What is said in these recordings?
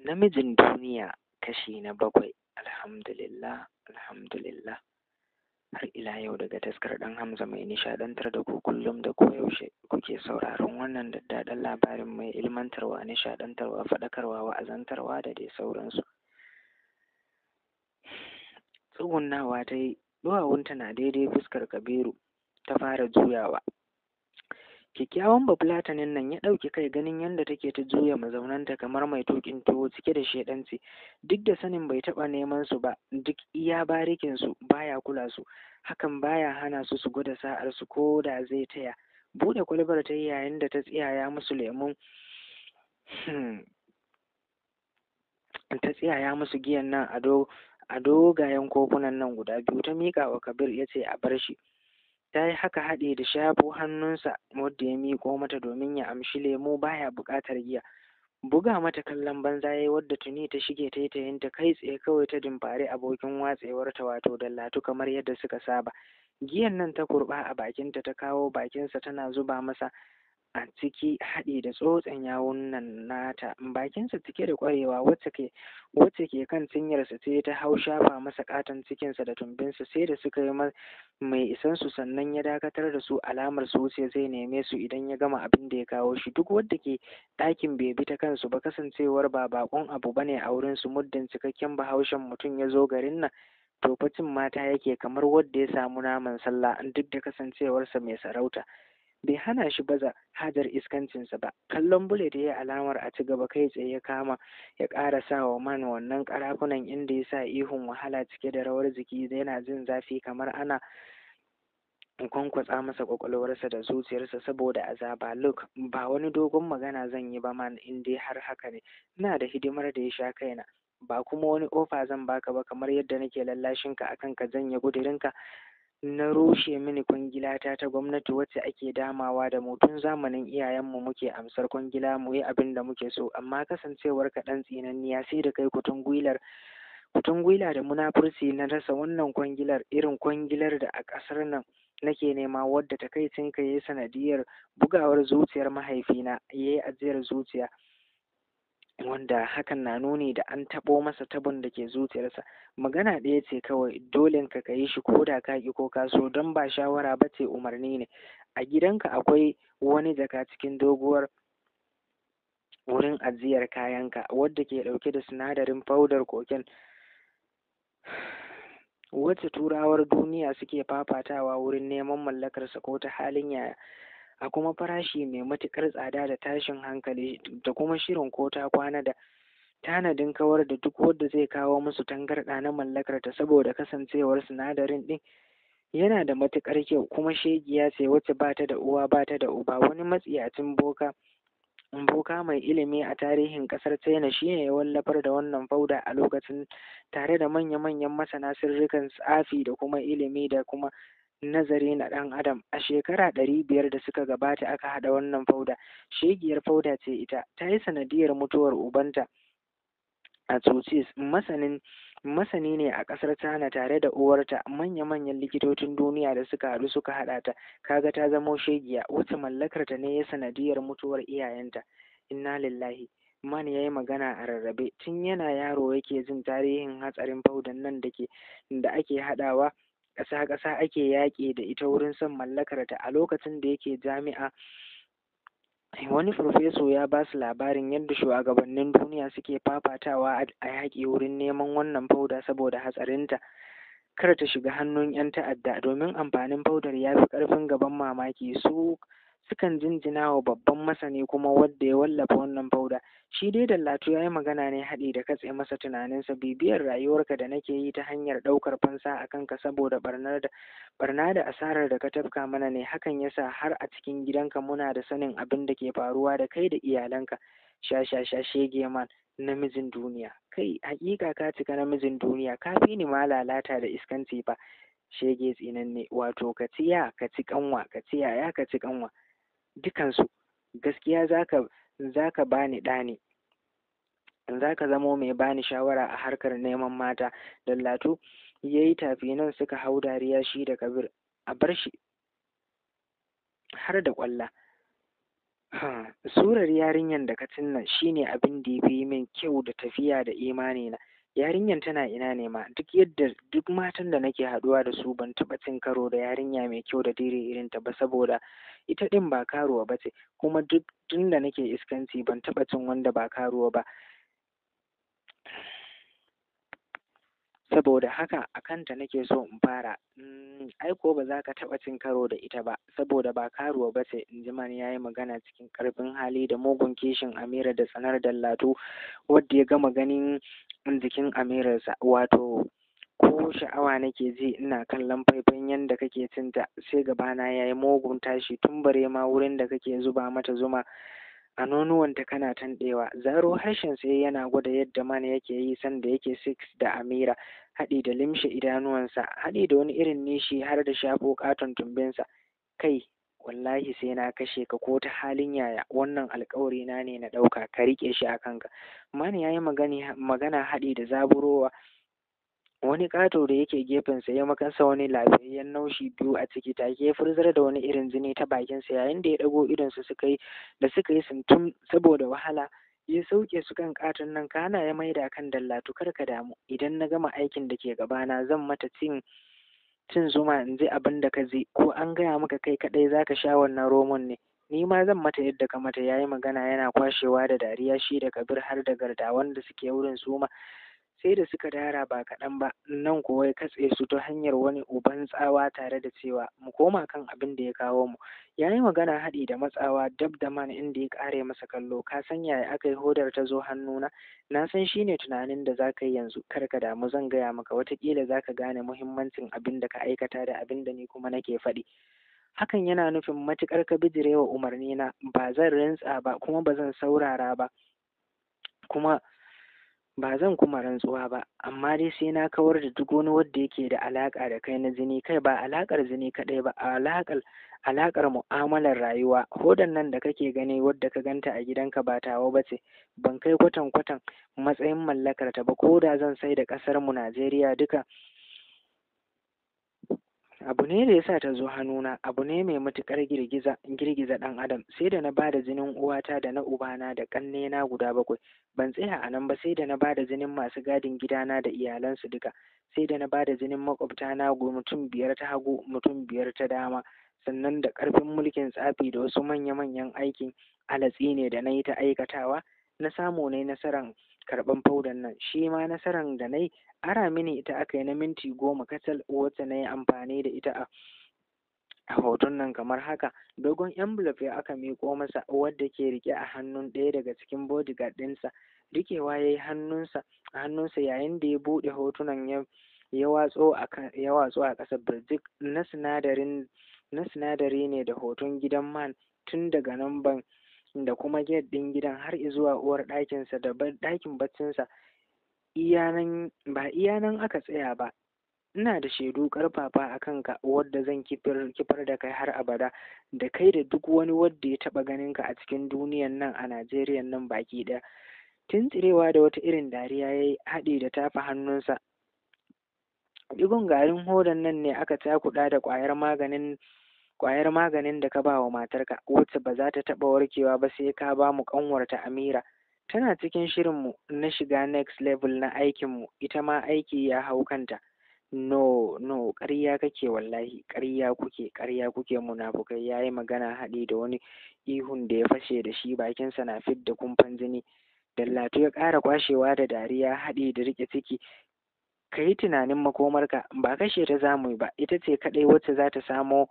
Namijin duniya kashi na 7. Alhamdulillah, alhamdulillah. Har ila yau daga taskar ɗan Hamza mai nishaɗantar da ku kullum da koyaushe kuke sauraron wannan daddaɗan labarin mai ilmantarwa, nishaɗantarwa, faɗakarwa, wa'azantarwa da dai sauransu. Tsugunnawa ta yi, duwawunta na daidai fuskar Kabiru, ta fara juyawa. Kyakkyawan bafulatanin nan ya ɗauki kai ganin yadda take ta juya mazaunanta kamar mai tuƙin tuwo cike da shaiɗanci, duk da sanin bai taɓa neman su ba, duk iya barikin su baya kula su, hakan baya hana su su gwada sa'ar su ko da zai taya. Buɗe kwalbar ta yi yayin da ta tsiyaya musu lemun ta tsiyaya musu giyan nan a dogayen kofunan nan guda biyu, ta miƙa wa Kabir ya ce a bar shi. Ta yi haka haɗe da shafo hannunsa wadda ya miƙo mata domin ya amshi lemo, baya buƙatar giya. Buga mata kallon banza yayi wadda tuni ta shige taitayinta kai tsaye kawai ta dimfari abokin watsewarta wato Dallatu kamar yadda suka saba. Giyan nan ta kurɓa a bakinta ta kawo bakinsa tana zuba masa a ciki haɗi da tsotsen yawun nan nata, bakinsa cike da ƙwarewa wacce ke kan cinyarsa sai ta hau shafa masa ƙaton cikinsa da tumbinsa sai da suka yi mai isansu, sannan ya dakatar da su alamar su wuce zai neme su idan ya gama abin da ya kawo shi. Duk wadda ke ɗakin bai bi ta kansu ba, kasancewar ba baƙon abu bane a wurin su, muddin cikakken bahaushen mutum ya zo garin nan to fa cin mata yake kamar wadda ya samu naman sallah, duk da kasancewarsa mai sarauta. Bai hana shi baza hajar iskancinsa ba. Kallon Bullet ya yi alamar a ci gaba, kai tsaye ya kama ya ƙara sa wa man wannan ƙarafunan inda ya sa ihun wahala cike da rawar jiki, yana jin zafi kamar ana kwankwatsa masa ƙwaƙwalwarsa da zuciyarsa saboda azaba. Look, ba wani dogon magana zan yi ba man, in dai har haka ne ina da hidimar da ya sha kaina, ba kuma wani ofa zan baka ba kamar yadda nake lallashinka akan ka janye ƙudurinka na rushe mini kwangilata ta gwamnati wacce ake damawa da mu tun zamanin iyayenmu muke amsar kwangila mu yi abin da muke so, amma kasancewar ka ɗan tsinanniya sai da kai kutun gwila da munafurci na rasa wannan kwangilar, irin kwangilar da a ƙasar nan nake nema, wadda takaicinka ya yi sanadiyar bugawar zuciyar mahaifina ya yi ajiyar zuciya, wanda hakan na nuni da an taɓo masa tabon da ke zuciyarsa. Magana ɗaya ce kawai, dolen ka yi shi ko da ka ƙi ko ka so, don ba shawara ba ce, umarni ne. A gidanka akwai wani jaka cikin doguwar wurin ajiyar kayanka wadda ke ɗauke da sinadarin faudar koken wacce turawar duniya suke fafatawa wurin neman mallakarsa ko ta halin yaya, a kuma farashi mai matuƙar tsada da tashin hankali, da kuma shirin ko ta kwana da tanadin kawar da duk wanda zai kawo musu tangarɗa na mallakar ta, saboda kasancewar sinadarin ɗin yana da matuƙar kyau, kuma shegiya ce wacce ba ta da uwa ba ta da uba. Wani matsiyacin boka mai ilimi a tarihin ƙasar China shine ya wallafar da wannan fauda a lokacin, tare da manya-manyan masana sirrikan tsafi da kuma ilimi da kuma nazari na ɗan adam. A shekara 500 da suka gabata aka haɗa wannan fauda. Shegiyar fauda ce ita, ta yi sanadiyar mutuwar ubanta a Tsucis, masani ne a ƙasar China, tare da uwarta, manya-manyan likitocin duniya da suka haɗu suka haɗa ta. Kaga ta zamo shegiya wacce mallakarta ne ya sanadiyar mutuwar iyayenta. Inna lillahi. Man ya yi magana a rarrabe. Tun yana yaro yake jin tarihin hatsarin faudan nan da ake haɗawa ƙasa-ƙasa ake yaƙi da ita wurin son mallakarta. A lokacin da yake jami'a, wani farfeso ya ba su labarin yadda shugabannin duniya suke fafatawa a yaƙi wurin neman wannan fauda saboda hatsarinta kar ta shiga hannun 'yan ta'adda, domin amfanin faudar ya fi ƙarfin gaban mamaki. Su sukan jinjina wa babban masani kuma wadda ya wallafa wannan fauda. Shi dai Dallatu ya yi magana ne haɗi da katse masa tunaninsa. Bibiyar rayuwarka da nake yi ta hanyar ɗaukar fansa a kanka saboda barna da asarar da ka tafka mana ne, hakan yasa har a cikin gidanka muna da sanin abin da ke faruwa da kai da iyalanka. Sha sha sha, shege man, namijin duniya. Kai hakika ka cika namijin duniya, ka fi ni ma lalata da iskanci fa. Shege tsinanne, wato ka ci ya ka ci kanwa, ka ci yaya ka ci kanwa, dukansu. Gaskiya zaka bani ɗa ne, zaka zamo mai bani shawara a harkar neman mata. Dallatu ya yi tafi nan suka hau dariya shi da Kabir. A bar shi har da ƙwalla. Surar yarinyar da ka cinna shine abin da ya fi min kyau da tafiya da imani na. Yarinyar tana ina ne ma? Duk yadda duk matan da nake haɗuwa da su ban taɓa cin karo da yarinya mai kyau da dire irin ta ba, saboda ita ɗin ba karuwa ba ce, kuma duk tun da nake iskanci ban taɓa cin wanda ba karuwa ba. Saboda haka a kanta nake so in fara. Ai ko ba za ka taɓa cin karo da ita ba, saboda ba karuwa ba ce, in ji man ya yi magana cikin ƙarfin hali da mugun kishin Amira da tsanar Dallatu, wadda ya gama ganin jikin Amirarsa. Wato ko sha'awa nake ji ina kallon faifan yanda kake cinta, sai gabana ya yi mugun tashi, tun bare ma wurin da kake zuba mata zuma a nonuwanta kana tanɗewa. Zaro harshen sai yana gwada yadda man yake yi sanda yake six da Amira, haɗi da limshe idanuwansa, haɗi da wani irin nishi har da shafo ƙaton tumbinsa. Kai, wallahi sai na kashe ka ko ta halin yaya, wannan alƙawari na ne na ɗauka, ka riƙe shi a kanka. Man ya yi magana haɗi da zaburowa. Wani ƙato da yake gefensa ya makansa wani lafiyayyen naushi biyu a ciki, take ya furzar da wani irin jini ta bakinsa yayin da ya ɗago idonsa suka yi sintum saboda wahala. Ya sauke su kan ƙaton nan, kana ya maida kan Dallatu. Kar ka damu, idan na gama aikin da ke gabana zan mata cin zuma in ji abin da ka ji, ko an gaya maka kai kaɗai za ka sha wannan romon ne, ni ma zan mata yadda ka mata. Ya yi magana yana kwashewa da dariya, shi da Kabir har da gardawan da suke wurin suma sai da suka dara ba kaɗan ba. Nan kuwa ya katse su ta hanyar wani uban tsawa tare da cewa mu koma kan abin da ya kawo mu. Ya yi magana haɗi da matsawa dab da man inda ya ƙare masa kallo. Ka san yaya aka yi hodar ta zo hannuna? Na san shi ne tunanin da za ka yi yanzu. Kar ka damu, zan gaya maka, wataƙila za ka gane muhimmancin abin da ka aikata da abin da ni kuma nake faɗi. Hakan yana nufin matuƙar ka bijirewa umarnina, ba zan rantsa ba kuma ba zan saurara ba, kuma ba zan kuma rantsuwa ba, amma dai sai na kawar da duk wani wanda yake da alaƙa da kai na jini. Kai ba alaƙar jini kaɗai ba, alaƙar mu'amalar rayuwa. Hodan nan da kake gani wadda ka ganta a gidanka ba tawa ba ce, ban kai kwatan kwatan matsayin mallakar ta ba, ko da zan sai da ƙasar mu Najeriya duka. Abu ne da yasa ta zo hannuna, abu ne mai matuƙar girgiza ɗan adam. Sai da na bada jinin uwata da na ubana da ƙannena guda 7. Ban tsaya a nan ba, sai da na bada jinin masu gadin gidana da iyalansu duka. Sai da na bada jinin maƙwabtana mutum 5 ta hagu, mutum 5 ta dama. Sannan da ƙarfin mulkin tsafi da wasu manya-manyan aikin alatsi ne da na yi ta aikatawa, na samu na yi nasarar karɓan faudan nan. Shi ma nasaran da na yi, ara mini ita aka yi na minti 10 kacal, wacce na yi amfani da ita a hoton nan kamar haka. Dogon envelope ya aka miƙo masa, wadda ke riƙe a hannun ɗaya daga cikin bodyguard ɗinsa. Riƙewa ya yi hannunsa yayin da ya buɗe hotunan ya watso a ƙasa birjik na sinadari ne da hoton gidan man tun daga namban da kuma gate ɗin gidan har izuwa uwar ɗakinsa da ɗakin baccinsa. Ba iya nan aka tsaya ba. Ina da shaidu ƙarfafa a kanka wadda zan kifar da kai har abada, da kai da duk wani wadda ya taɓa ganinka a cikin duniyan nan a Najeriya nan baki ɗaya. Tuntsirewa da wata irin dariya ya yi haɗi da tafa hannunsa. Ɗigon garin hodan nan ne aka cakuɗa da ƙwayar maganin da ka ba wa matarka, wacce ba za ta taɓa warkewa ba sai ka ba mu ƙanwarta Amira. Tana cikin shirinmu na shiga next level na aikinmu, ita ma aiki ya hau kanta. No, no, ƙarya kake wallahi, ƙarya kuke munafukai. Ya yi magana haɗi da wani ihun da ya fashe da shi, bakinsa na fidda kumfan jini. Dallatu ya ƙara kwashewa da dariya haɗi da riƙe ciki. Ka yi tunanin makomarka, ba kashe ta za mu yi ba, ita ce kaɗai wacce za ta samo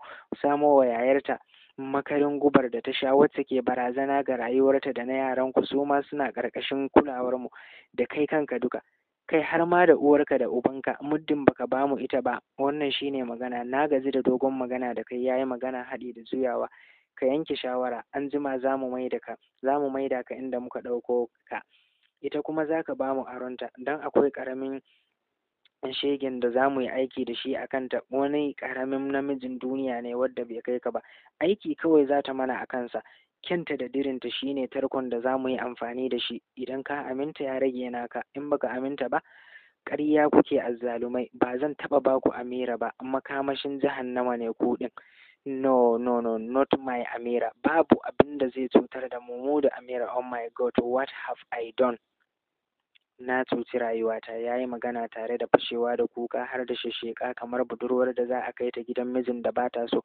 wa yayarta makarin gubar da ta sha, wacce ke barazana ga rayuwarta da na yaranku, su ma suna ƙarƙashin kulawarmu da kai kanka duka, kai har ma da uwarka da ubanka, muddin baka ba mu ita ba. Wannan shine magana, na gaji da dogon magana da kai. Yayi magana haɗi da juyawa. Ka yanke shawara, an jima za mu maida ka inda muka ɗauko ka, ita kuma za ka ba mu aronta, don akwai ƙaramin shegen da za mu yi aiki da shi a kanta. Wani ƙaramin namijin duniya ne wadda bai kai ka ba, aiki kawai za ta mana a kansa. Kyanta da dirinta shine tarkon da za mu yi amfani da shi. Idan ka aminta ya rage naka, in baka aminta ba, ƙarya kuke azzalumai, ba zan taɓa ba ku Amira ba, makamashin jahannama ne ku ɗin. No, no, no, not my Amira. Babu abin da zai cutar da mu, mu da Amira. Oh my God, what have I done? Na cuci rayuwata. Ya yi magana tare da fashewa da kuka har da shesheka kamar budurwar da za a kai ta gidan mijin da ba ta so.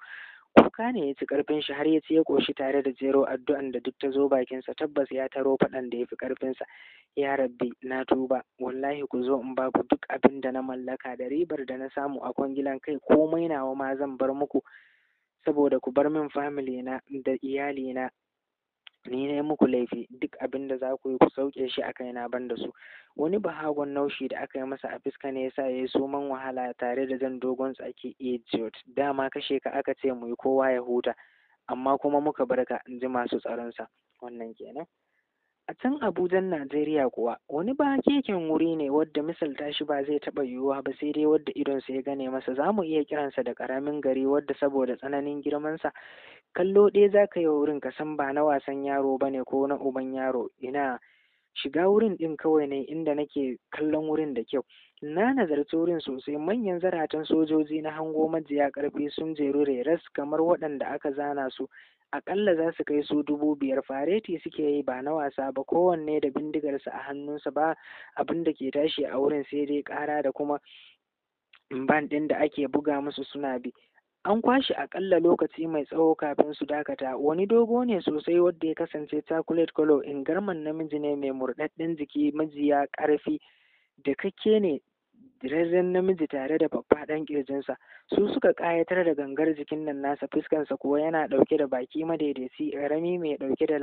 Kuka ne ya ci ƙarfin shi har ya ci ya ƙoshi tare da jero addu'an da duk ta zo bakinsa. Tabbas ya taro faɗan da ya fi ƙarfinsa. Ya Rabbi, na tuba. Wallahi ku zo in ba ku duk abin da na mallaka da ribar da na samu a kwangilan, kai komai nawa ma zan bar muku saboda ku bar min family na da iyali na. Ni ne muku laifi, duk abin da za ku yi ku sauke shi a kaina ban da su. Wani bahagon naushi da aka yi masa a fuska ne yasa ya yi suman wahala tare da jan dogon tsaki. Idiot, dama kashe ka aka ce mu yi kowa ya huta, amma kuma muka bar ka, in ji masu tsaronsa. Wannan kenan. A can Abujan Najeriya kuwa, wani ba keken wuri ne wadda misalta shi ba zai taɓa yiwuwa ba, sai dai wadda idonsa ya gane masa. Za mu iya kiransa da ƙaramin gari, wadda saboda tsananin girmansa kallo ɗaya za ka yi wurin ka san ba na wasan yaro ba ne ko na uban yaro. Ina shiga wurin ɗin kawai ne inda nake kallon wurin da kyau. Na nazarci wurin sosai. Manyan zaratan sojoji na hango majiya ƙarfi sun jeru reras kamar waɗanda aka zana su. Aƙalla za su kai su 5,000. Fareti suke yi ba na wasa ba, kowanne da bindigarsa a hannunsa. Ba abin da ke tashi a wurin sai dai ƙara da kuma ban ɗin da ake buga musu suna bi. An kwashe aƙalla lokaci mai tsawo kafin su dakata. Wani dogo ne sosai wadda ya kasance chocolate color, ingarman namiji ne mai murɗaɗɗen jiki, majiya ƙarfi da kakke ne, dirarren namiji tare da faffaɗan ƙirjinsa. Su suka ƙayatar da gangar jikin nan nasa. Fuskansa kuwa yana ɗauke da baki madaidaici, ƙarami mai ɗauke da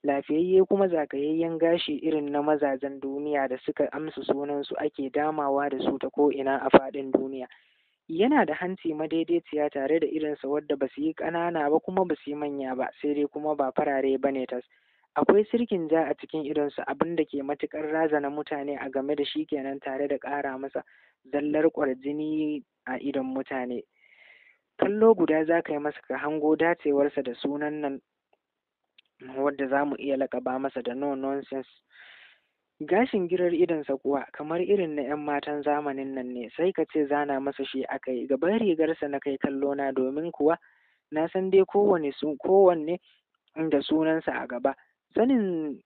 lafiyayye kuma zagayayyen gashi irin na mazajen duniya da suka amsa sunansu ake damawa da su ta ko'ina a faɗin duniya. Yana da hanci madaidaiciya tare da irinsa wadda ba su yi ƙanana ba kuma ba su yi manya ba, sai dai kuma ba farare ba ne tas. Akwai sirkin ja a cikin idonsa, abin da ke matuƙar razana mutane a game da shi kenan, tare da ƙara masa zallar ƙwarjini a idon mutane. Kallo guda za ka yi masa ka hango dacewarsa da sunan nan wadda za mu iya laƙaba masa da No Nonsense. Gashin girar idonsa kuwa kamar irin na 'yan matan zamanin nan ne, sai ka ce zana masa shi aka yi. Gaban rigarsa na kai kallo na, domin kuwa na san dai kowanne da sunansa a gaba. Sanin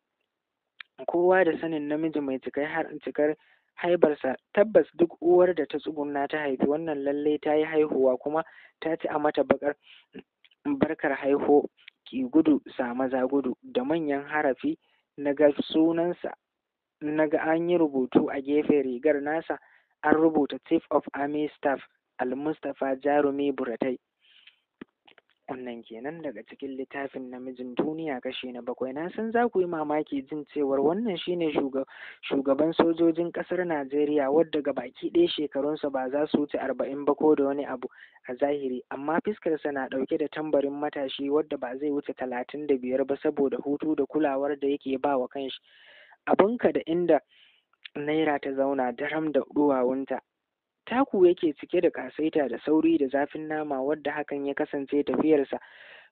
kowa da sanin namiji mai cikar haibarsa, tabbas duk uwar da ta tsuguna ta haifi wannan lallai ta yi haihuwa kuma ta ci a mata bakar barkar haiho ki gudu sa maza gudu da manyan harafi. Na ga sunansa, na ga an yi rubutu a gefen rigar nasa, an rubuta Chief of Army Staff Al-Mustapha Jarumi Buratai. Wannan kenan daga cikin littafin Namijin Duniya kashi na 7. Na san za ku yi mamaki jin cewar wannan shine shugaban sojojin ƙasar Najeriya wadda ga baki ɗaya shekarunsa ba za su wuce 40 ba ko da wani abu a zahiri, amma fuskarsa na ɗauke da tambarin matashi wadda ba zai wuce 35 ba saboda hutu da kulawar da yake ba wa kanshi. Abunka da inda naira ta zauna daram da duwawunta. Taku yake cike da ƙasaita da sauri da zafin nama, wadda hakan ya kasance tafiyarsa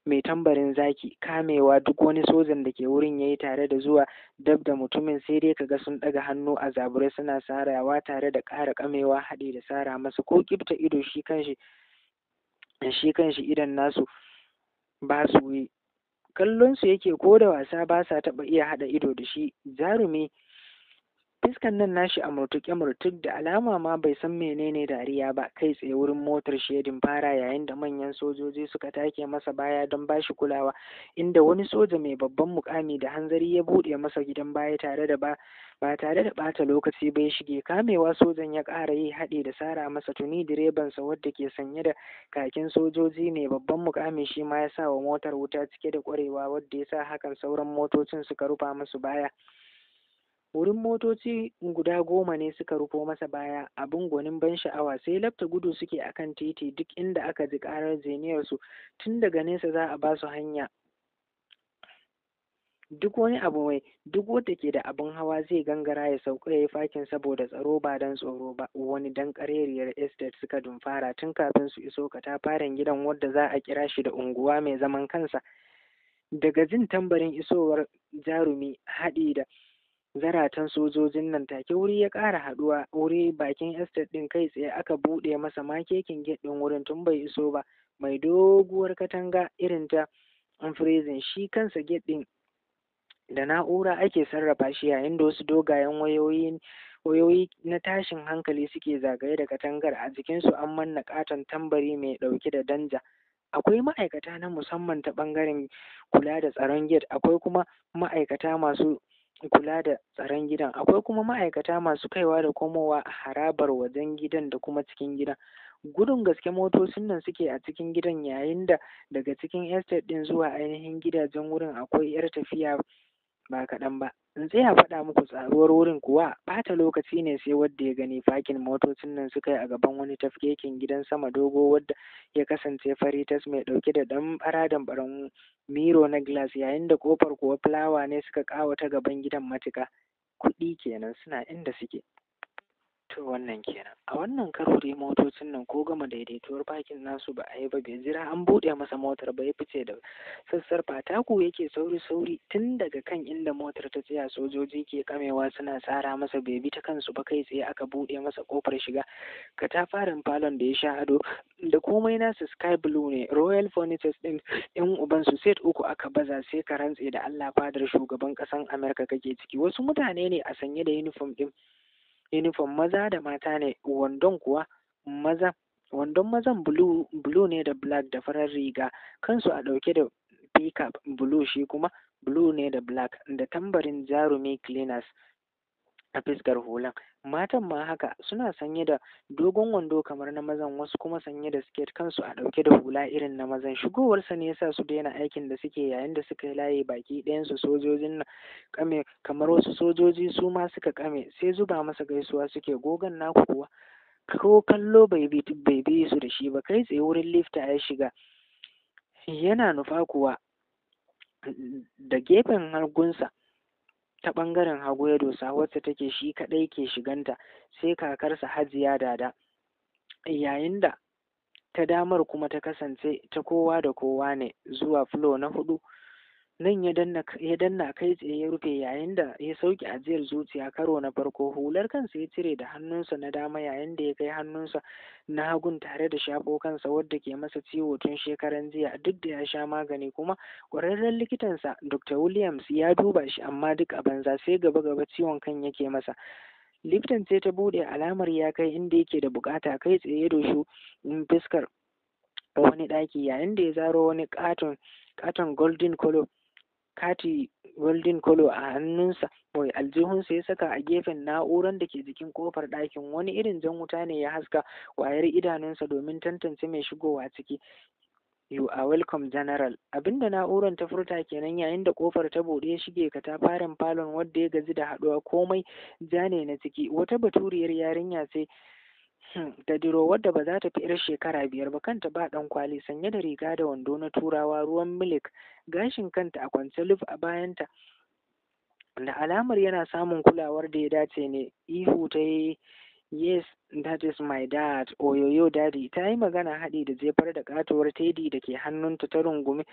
mai tambarin zaki. Kamewa duk wani sojan da ke wurin yayi tare da zuwa dab da mutumin, sai dai kaga sun ɗaga hannu a zabure suna sarawa tare da ƙara kamewa haɗi da sara masa. Ko ƙibta ido shi kanshi idon nasu ba su yi kallon su yake ko da wasa, ba sa taɓa iya haɗa ido da shi. Jarumi fiskan nan nashi a murtuƙe murtuk, da alama ma bai san menene dariya ba. Kai tsaye wurin motar shedin fara, yayin da manyan sojoji suka take masa baya don bashi kulawa, inda wani soja mai babban mukami da hanzari ya buɗe masa gidan baya tare da ba tare da ɓata lokaci ba ya shige. Kamewa sojan ya ƙara yi haɗi da sara masa. Tuni direbansa wadda ke sanye da kakin sojoji mai babban mukami shi ma ya sa wa motar wuta cike da ƙwarewa, wadda ya sa hakan sauran motocin suka rufa musu baya. Wurin motoci guda 10 ne suka rufo masa baya, abin gwanin ban sha'awa. Sai lafta gudu suke akan titi, duk inda aka ji karar zeniyarsu tun daga nesa za a ba su hanya. Duk wani abu mai duk wanda ke da abin hawa zai gangara ya sauka ya yi fakin saboda tsaro ba don tsoro ba. Wani dan kareriyar estate suka dumfara tun kafin su iso katafaren gidan wadda za a kira shi da unguwa mai zaman kansa. Daga jin tambarin isowar Jarumi haɗi da zaratan sojojin nan take wuri ya ƙara haɗuwa. Wuri bakin estate ɗin kai tsaye aka buɗe masa makekin gate ɗin wurin tun bai iso ba. Mai doguwar katanga irin ta prison. Shi kansa gate ɗin da na'ura ake sarrafa shi, yayin da wasu dogayen wayoyi na tashin hankali suke zagaye da katangar. A jikinsu an manna ƙaton tambari mai ɗauke da danja. Akwai ma'aikata na musamman ta ɓangaren kula da tsaron gate, akwai kuma ma'aikata masu kula da tsaron gidan, akwai kuma ma'aikata masu kaiwa da komowa a harabar wajen gidan da kuma cikin gidan. Gudun gaske motocin nan suke a cikin gidan, yayin da daga cikin estate ɗin zuwa ainihin gidajen wurin akwai 'yar tafiya ba kaɗan ba. In tsaya faɗa muku tsaruwar wurin kuwa ɓata lokaci ne sai wadda ya gani. Fakin motocin nan suka yi a gaban wani tafkeken gidan sama dogo, wadda ya kasance fari tas, mai ɗauke da ɗan ɓara-damɓaran mirror na glass, yayin da ƙofar kuwa fulawa ne suka ƙawata gaban gidan matuƙa. Kuɗi kenan suna inda suke. To, wannan kenan. A wannan karo dai motocin nan ko gama daidaituwar fakin nasu ba a yi ba, bai jira an buɗe masa motar ba ya fice da sassarfa. Taku yake sauri sauri tun daga kan inda motar ta tsaya. Sojoji ke kamewa suna tsara masa. Bai bi ta kansu ba, kai tsaye aka buɗe masa ƙofar shiga katafaren falon da ya sha ado da komai nasu sky blue ne. Royal furnitures din yan ubansu set uku aka baza, sai ka rantse da Allah fadar shugaban ƙasan Amerika kake ciki. Wasu mutane ne a sanye da uniform din, uniform, maza da mata ne. Wandon kuwa maza, wandon mazan blue, blue ne da black da farar riga, kansu a ɗauke da pickup blue, shi kuma blue ne da black da tambarin Jarumi Cleaners a fiskar hulan. Matan ma haka, suna sanye da dogon wando kamar na mazan, wasu kuma sanye da skirt, kansu a ɗauke da hula irin na mazan. Shigowarsa ne yasa su daina aikin da suke, yayin da suka yi layi baki ɗayansu. Sojojin na kame kamar wasu sojoji, su ma suka kame sai zuba masa gaisuwa suke. Gogan naku kuwa ko kallo bai bi su da shi ba, kai tsaye wurin lifta ya shiga. Yana nufa kuwa da gefen hagunsa, ta ɓangaren hagu ya dosa, wacce take shi kaɗai ke shiganta sai kakarsa Hajiya Dada, yayin da ta damar kuma ta kasance ta kowa da kowa ne. Zuwa floor na hudu nan ya danna kai tsaye ya rufe, yayin da ya sauke ajiyar zuciya karo na farko. Hular kansa ya cire da hannunsa na dama, yayin da ya kai hannunsa na hagun tare da shafo kansa wadda ke masa ciwo tun shekaran jiya, duk da ya sha magani kuma ƙwararren likitansa Dr. Williams ya duba shi, amma duk a banza, sai gaba gaba ciwon kan yake masa. Liftan ce ta buɗe, alamar ya kai inda yake da bukata. Kai tsaye ya doshi fuskar wani ɗaki, yayin da ya zaro wani katon katon golden color kati, golden color, a hannunsa mai aljihunsa, ya saka a gefen na'urar da ke jikin kofar ɗakin. Wani irin jan wuta ne ya haska ƙwayar idanunsa domin tantance mai shigowa ciki. "You are welcome, General," abinda na'urar ta furta kenan, yayin da kofar ta buɗe ya shige katafaren falon wadda ya gaji da haɗuwa, komai ja ne na ciki. Wata baturiyar yarinya ce ta diro, wadda ba za ta fi 'yar shekara 5 ba, kanta ba ɗan kwali, sanye da riga da wando na turawa ruwan milk, gashin kanta a kwance luf a bayanta, da alamar yana samun kulawar da ya dace ne. Ihu ta yi, "Yes, that is my dad! Oyoyo daddy!" Ta yi magana haɗi da jefar da katuwar teddy da ke hannunta ta rungume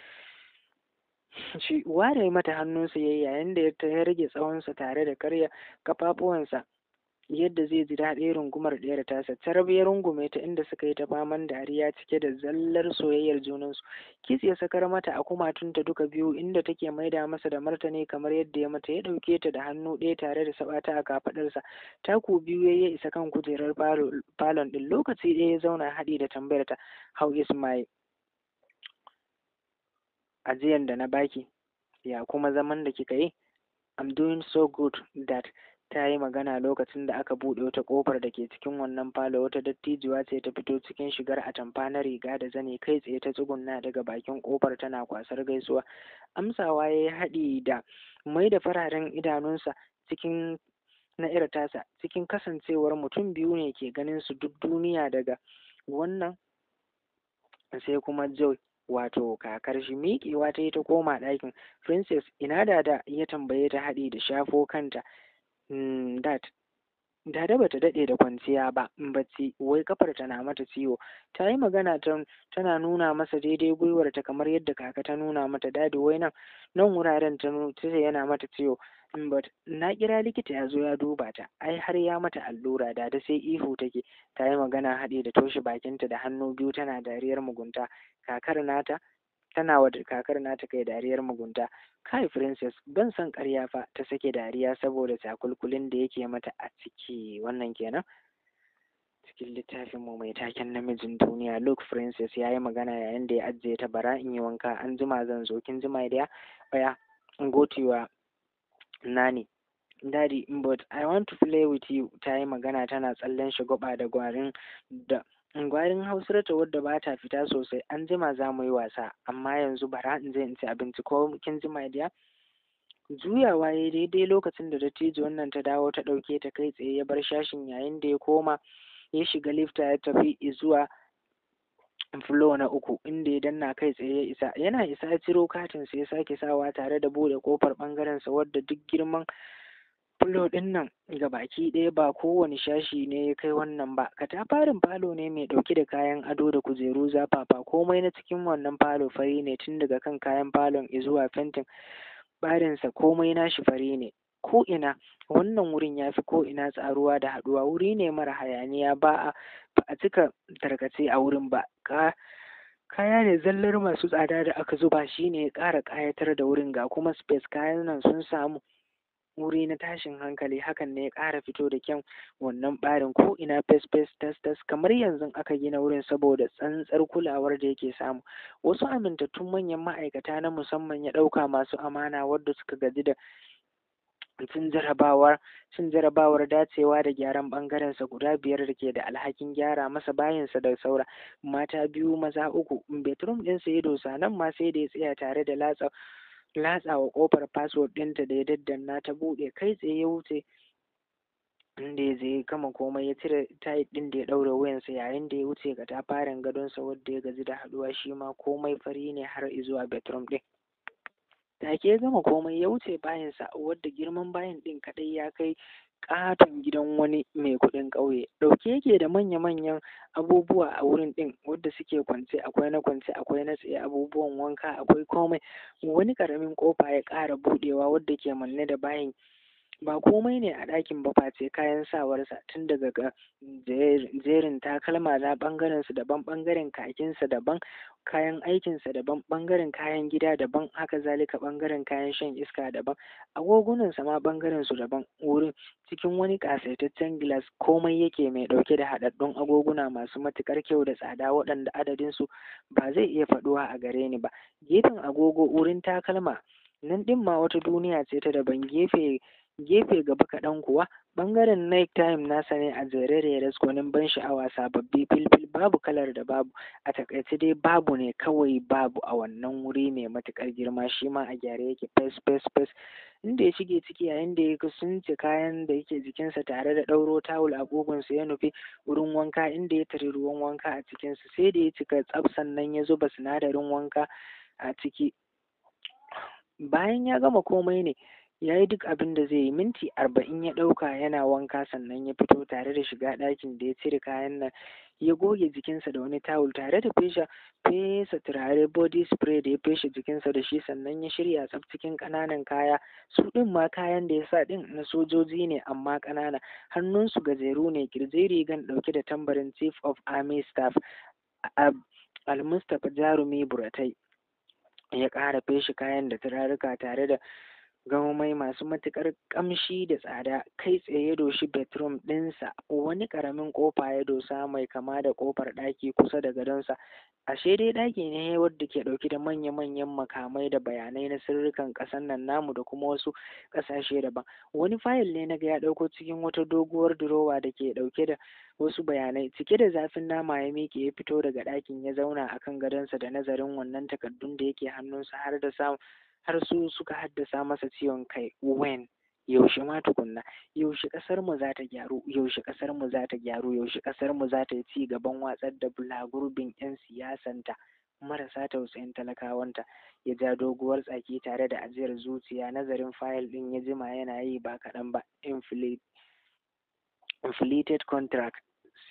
shi. Ware mata hannunsa yayi, yayin da ya rage tsawonsa tare da karya kafafuwansa yadda zai ji daɗin rungumar ɗiyar tasa. Tarab ya rungume ta, inda suka yi ta faman dariya cike da zallar soyayyar junansu. Kiss ya sakar mata a kumatunta duka biyu, inda take maida masa da martani kamar yadda ya mata. Ya ɗauke ta da hannu ɗaya tare da saɓata a kafaɗarsa. Taku biyu ya isa kan kujerar falon ɗin, lokaci ɗaya ya zauna haɗi da tambayar ta, "How is my ajiyan da na baki? Ya kuma zaman da kika yi?" "I'm doing so good, Dad," ta yi magana lokacin da aka buɗe wata ƙofar da ke cikin wannan falo. Wata dattijuwa ce ta fito cikin shigar atamfa na riga da zani, kai tsaye ta tsugunna daga bakin ƙofar tana kwasar gaisuwa. Amsawa ya yi haɗi da mai da fararen idanunsa cikin na 'yar tasa, cikin kasancewar mutum biyu ne ke ganin su duk duniya, daga wannan sai kuma Joy, wato kakar shi. Miƙewa ta yi ta koma ɗakin. "Princess, ina Dada?" ya tambaye ta haɗi da shafo kanta. Dad. Dada bata daɗe da kwanciya ba bacci, wai kafar ta na mata ciwo. Ta yi magana tana nuna masa daidai gwiwarta kamar yadda kaka ta nuna mata. Daddy, wai nan wuraren ta ce yana mata ciwo. But na kira likita ya zo ya duba ta, ai har ya mata allura. Dada sai ihu take. Ta yi magana haɗe da toshe bakinta da hannu biyu tana dariyar mugunta. Kakar nata tana wa kakar nata kai dariyar mugunta. Kai princess, ban san ƙarya fa. Ta sake dariya saboda takulkulin da yake mata a ciki. Wannan kenan cikin littafin mu mai taken Namijin Duniya. Look princess, ya yi magana yayin da ya ajiye ta, bara in yi wanka, an jima zan zo, kin jima da oya go to your nanny. Daddy, but I want to play with you. Ta yi magana tana tsallen shagwaba da gwarin da gwarin hausarta wadda ba ta fita sosai. An jima za mu yi wasa, amma yanzu bara in je in ci abinci ko, kin ji my dear? Juyawa ya daidai lokacin da dattijo wannan ta dawo ta ɗauke ta kai tsaye ya bar shashin yayin da ya koma ya shiga lifta ya tafi zuwa floor na uku, inda ya danna kai tsaye ya isa. Yana isa ya ciro katin sa ya sake sawa tare da bude kofar bangaren sa, wadda duk girman floor ɗin nan baki ɗaya ba kowane shashi ne ya kai wannan ba. Katafarin falo ne mai ɗauke da kayan ado da kujeru zafafa. Komai na cikin wannan falo fari ne, tun daga kan kayan falon zuwa fentin barinsa, komai nashi fari ne ko ina. Wannan wurin ya fi ko ina tsaruwa da haɗuwa. Wuri ne mara hayaniya, ba a cika tarkace a wurin ba. Kaya ne zallar masu tsada da aka zuba, shi ne ya ƙara ƙayatar da wurin, ga kuma space. Kayan nan sun samu wuri na tashin hankali, hakan ne ya ƙara fito da kyan wannan ɓarin. Ko ina fes fes, tas tas, kamar yanzu aka gina wurin saboda tsantsar kulawar da yake samu. Wasu amintattun manyan ma'aikata na musamman ya ɗauka masu amana, wadda suka gaji da cin jarabawar dacewa da gyaran ɓangarensa, guda biyar da ke da alhakin gyara masa bayinsa da saura, mata biyu, maza uku. Bedroom ɗinsa ya dosa, nan ma sai da ya tsaya tare da latsawa ƙofar password ɗinta da ya daddanna ta buɗe. Kai tsaye ya wuce inda ya je ya gama komai, ya cire tie ɗin da ya ɗaure wuyansa yayin da ya wuce katafaren gadonsa wadda ya gaji da haɗuwa. Shi ma komai fari ne har izuwa bedroom ɗin. Take ya gama komai ya wuce bayinsa, wadda girman bayin ɗin kaɗai ya kai ƙaton gidan wani mai kuɗin ƙauye. Ɗauke yake da manya-manyan abubuwa a wurin ɗin wadda suke kwance, akwai na kwance, akwai na tsaye, abubuwan wanka, akwai komai. Wani ƙaramin ƙofa ya ƙara buɗewa wadda ke manne da bayin. Ba komai ne a ɗakin ba face kayan sawarsa, tun daga ga jerin takalma na ɓangaren su daban, ɓangaren kakinsa daban, kayan aikinsa daban, ɓangaren kayan gida daban, haka zalika ɓangaren kayan shan iska daban, agogunansa ma ɓangaren su daban. Wurin cikin wani ƙasaitaccen gilas komai yake, mai ɗauke da haɗaɗɗun agoguna masu matuƙar kyau da tsada, waɗanda adadin su ba zai iya faɗuwa a gare ni ba. Gefen agogo, wurin takalma, nan ɗin ma wata duniya ce ta daban. Gefe gefe gaba kaɗan kuwa ɓangaren necktie nasa ne a jere reras, gwanin ban sha'awa, sababbi filfil, babu kalar da babu. A taƙaice dai babu ne kawai babu a wannan wuri mai matuƙar girma. Shi ma a gyare yake fes fes fes. Inda ya shige ciki yayin da ya sunce kayan da yake jikinsa tare da ɗauro tawul a ƙugunsa, ya nufi wurin wanka, inda ya tari ruwan wanka a cikinsa sai da ya cika tsaf, sannan ya zuba sinadarin wanka a ciki. Bayan ya gama komai ne, ya yi duk abin da zai yi, minti 40 ya ɗauka yana wanka, sannan ya fito tare da shiga ɗakin da ya cire kayan nan, ya goge jikinsa da wani tawul tare da fesa turare body spray da ya feshe jikinsa da shi, sannan ya shirya tsaf cikin ƙananan kaya. Su ɗin ma kayan da ya sa ɗin na sojoji ne amma ƙanana, hannunsu gajeru ne, ƙirjin rigan ɗauke da tambarin Chief of Army Staff Almustapha Jarumi Buratai. Ya ƙara feshe kayan da turaruka tare da gamamai masu matuƙar ƙamshi da tsada. Kai tsaye ya doshi bedroom ɗinsa. Wani ƙaramin ƙofa ya dosa mai kama da ƙofar ɗaki kusa da gadonsa. Ashe dai ɗaki ne wadda ke ɗauke da manya-manyan makamai da bayanai na sirrikan ƙasar nan namu da kuma wasu ƙasashe daban. Wani fayil ne na ga ya ɗauko cikin wata doguwar durowa da ke ɗauke da wasu bayanai. Cike da zafin nama ya miƙe ya fito daga ɗakin, ya zauna a kan gadonsa da nazarin wannan takardun da yake hannunsa, har da samu har su suka haddasa masa ciwon kai. When, yaushe ma tukunna, yaushe ƙasar mu za ta gyaru? Yaushe ƙasar mu za ta gyaru? Yaushe ƙasar mu za ta yi ci gaban watsar da bulagurbin 'yan siyasanta marasa tausayin talakawanta? Ya ja doguwar tsaki tare da ajiyar zuciya. Nazarin fayil ɗin ya jima yana yi ba kaɗan ba. Inflated contract.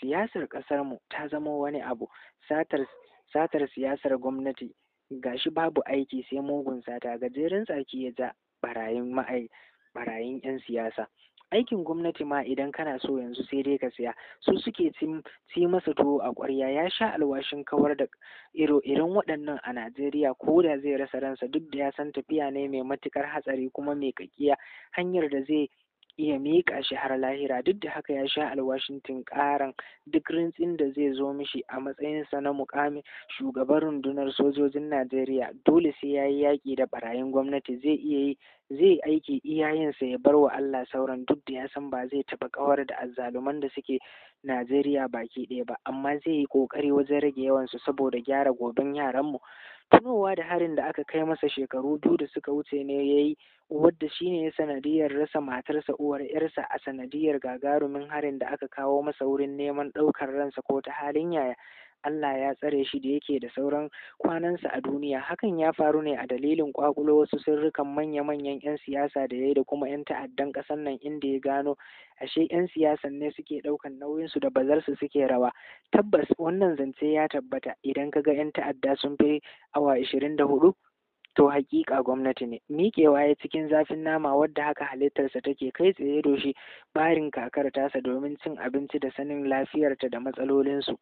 Siyasar ƙasarmu ta zama wani abu, satar siyasar gwamnati, gashi babu aiki sai mugun sata. Gajeren tsaki ya ja, barayin ma'ai barayin 'yan siyasa. Aikin gwamnati ma idan kana so yanzu sai dai ka siya. Su suke ci masa tuwo a ƙwarya. Ya sha alwashin kawar da iro-iren waɗannan a Najeriya ko da zai rasa ransa, duk da ya san tafiya ne mai matuƙar hatsari kuma mai kakkiya, hanyar da zai iya miƙa shi har lahira. Duk da haka ya sha alwashin tinƙaran duk rintsin da zai zo mishi a matsayinsa na muƙamin shugaban rundunar sojojin Najeriya. Dole sai ya yi yaƙi da ɓarayin gwamnati. Zai iya yi, zai aiki iyayensa, ya bar wa Allah sauran, duk da ya san ba zai taɓa kawar da azzaluman da suke Najeriya baki ɗaya ba, amma zai yi ƙoƙari wajen rage yawansu saboda gyara goben yaranmu. Tunowa da harin da aka kai masa shekaru 2 da suka wuce ne ya yi, wadda shi ne sanadiyar rasa matarsa uwar ‘yarsa, a sanadiyar gagarumin harin da aka kawo masa wurin neman ɗaukar ransa ko ta halin yaya. Allah ya tsare shi da yake da sauran kwanansa a duniya. Hakan ya faru ne a dalilin kwakulo wasu sirrukan manya-manyan 'yan siyasa da ya yi da kuma 'yan ta'addan ƙasar nan, inda ya gano ashe 'yan siyasan ne suke ɗaukan nauyinsu da bazarsu suke rawa. Tabbas wannan zance ya tabbata, idan ka ga 'yan ta'adda sun fi awa 24, to haƙiƙa gwamnati ne. Miƙewa ya cikin zafin nama, wadda haka halittarsa take, kai tsaye doshi barin kakar tasa domin cin abinci da sanin lafiyarta da matsalolinsu.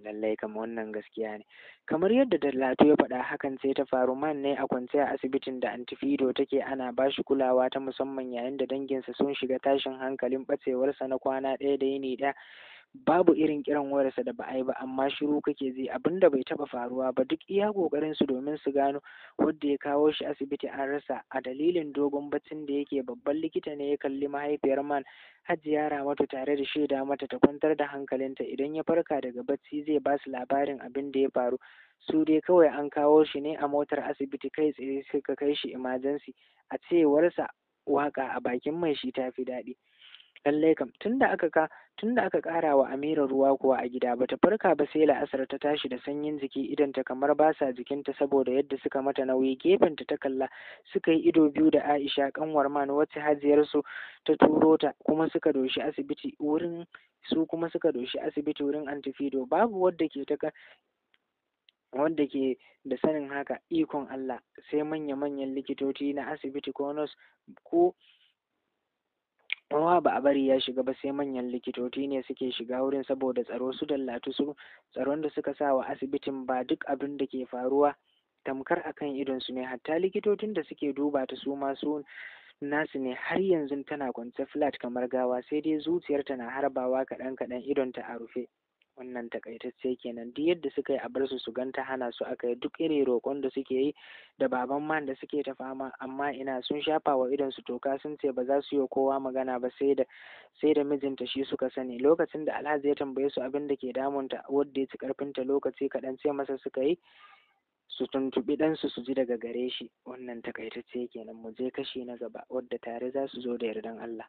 Lallai kam wannan gaskiya ne, kamar yadda Dallatu ya faɗa, hakan sai ta faru. Man ne a kwance a asibitin da Antifido take, ana ba shi kulawa ta musamman, yayin da danginsa sun shiga tashin hankalin ɓacewarsa na kwana ɗaya da yini ɗaya. Babu irin kiran wayarsa da ba a yi ba, amma shiru kake ji, abinda bai taɓa faruwa ba. Duk iya ƙoƙarin su domin su gano wanda ya kawo shi asibiti an rasa, a dalilin dogon baccin da yake. Babban likita ne ya kalli mahaifiyar Man, Hajiya Ramatu, tare da shaida mata ta kwantar da hankalinta, idan ya farka daga bacci zai ba su labarin abin da ya faru. Su dai kawai an kawo shi ne a motar asibiti, kai tsaye suka kai shi emergency. A cewarsa, waka a bakin mai shi tafi daɗi. Lallai kam, tunda aka ƙara wa Amira ruwa kuwa a gida bata farka ba sai la'asar. Ta tashi da sanyin jiki, idonta kamar ba sa jikinta saboda yadda suka mata nauyi. Gefenta ta kalla, suka yi ido biyu da Aisha, kanwar Man, wacce hajiyar su ta turo ta, kuma suka doshi asibiti wurin su kuma suka doshi asibiti wurin Antifido. Babu wadda ke ta wanda ke da sanin haka, ikon Allah, sai manya-manyan likitoci na asibiti ko nurse ko kowa ba a bari ya shiga ba, sai manyan likitoci ne suke shiga wurin saboda tsaro. Su Dallatu, su tsaron da suka sa wa asibitin ba, duk abin da ke faruwa tamkar akan idonsu ne. Hatta likitocin da suke duba ta, su ma su nasu ne. Har yanzu tana kwance flat kamar gawa, sai dai zuciyarta na harbawa kaɗan kaɗan, idonta a rufe. Wannan takaitacce kenan. Duk yadda suka yi a bar su su ganta, hana su aka yi. Duk irin roƙon da suke yi da baban Man da suke ta fama, amma ina, sun shafa wa idon su toka, sun ce ba za su yi wa kowa magana ba sai da mijinta shi suka sani. Lokacin da Alhaji ya tambaye su abin da ke damunta wadda ya ci karfinta lokaci kaɗan, sai masa suka yi su tuntuɓi ɗansu su ji daga gare shi. Wannan takaitacce kenan. Mu je kashi na gaba, wadda tare za su zo da yardan Allah.